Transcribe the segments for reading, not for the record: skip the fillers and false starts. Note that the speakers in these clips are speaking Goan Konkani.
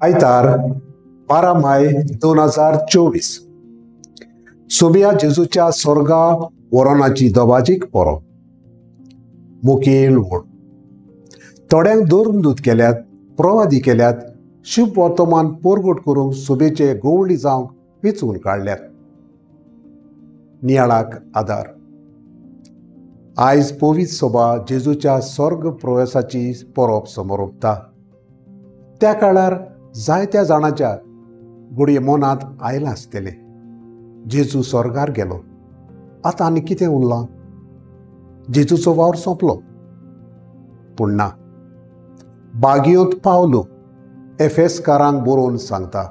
आयतार 12 मे 2024 सोबिया जेजूच्या स्वर्गा वरोनाची दबाजीक परब. मुखेल वड थोड्यांक धर्मदूत केल्यात, प्रवादी केल्यात, शुभ वर्तमान परगट करूंक सोबेचे गवळी जावंक वेंचून काडल्यात. नियाळाक आदार. आयज पवित्र सभा जेजूच्या स्वर्ग प्रवेशाची परब समरोपता. त्या काळार जायत्या जाणांच्या घडये मनांत आयलां आसतलें, जेजू स्वर्गार गेलो, आतां आनी कितें उरलां, जेजूचो वावर सोंपलो. पूण ना, बागियोंत पावलो एफेसकारांक बरोवन सांगता,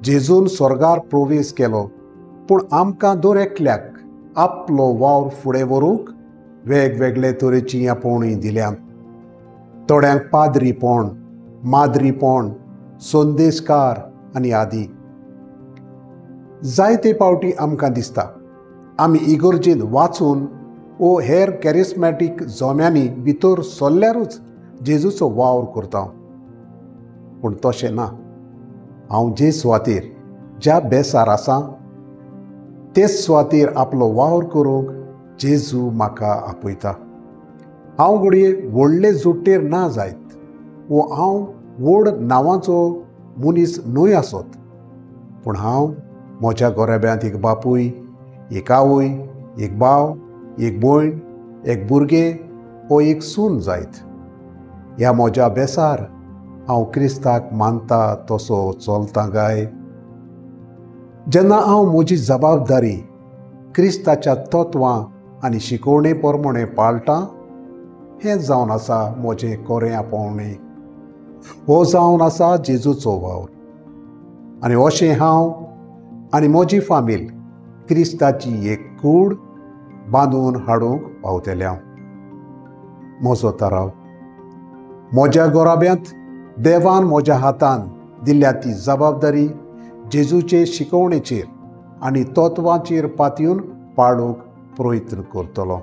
जेजून स्वर्गार प्रवेश केलो, पूण आमकां दर एकल्याक आपलो वावर फुडें व्हरूंक वेगवेगळे तरेची आपोवणी दिल्यांत. थोड्यांक पाद्रीपण, माद्रीपण, संदेशकार आनी आदी. जायते पावटी आमकां दिसता आमी इगर्जेंत वाचून वो हेर कॅरिस्मॅटीक जोम्यांनी भितर सरल्यारूच जेजूचो वावर करता, पूण तशें ना. हांव जे सुवातेर ज्या बेसार आसा तेच सुवातेर आपलो वावर करूंक जेजू म्हाका आपयता. हांव घडये व्हडले जुट्टेर ना जायत वो हांव व्हड नांवाचो मनीस न्हय आसत, पूण हांव म्हज्या गोरेब्यांत एक बापूय, एक आवय, एक भाव, एक भयण, एक भुरगें वो एक सून जायत. ह्या म्हज्या बेसार हांव क्रिस्ताक मानता तसो चलता काय? जेन्ना हांव म्हजी जबाबदारी क्रिस्ताच्या तत्वां आनी शिकोवणे प्रमाणे पाळटां, हें जावन आसा म्हजें कोरें आपोवणें. हो जावन आसा जेजूचो वावर. आनी अशें हांव आनी म्हजी फामील क्रिस्ताची एक कूड बांदून हाडूंक पावतले. हांव म्हजो तराव म्हज्या गोराब्यांत देवान म्हज्या हातान दिल्या ती जबाबदारी जेजूचे शिकवणेचेर आनी तत्वांचेर पातयेवन पाळूंक प्रयत्न करतलो.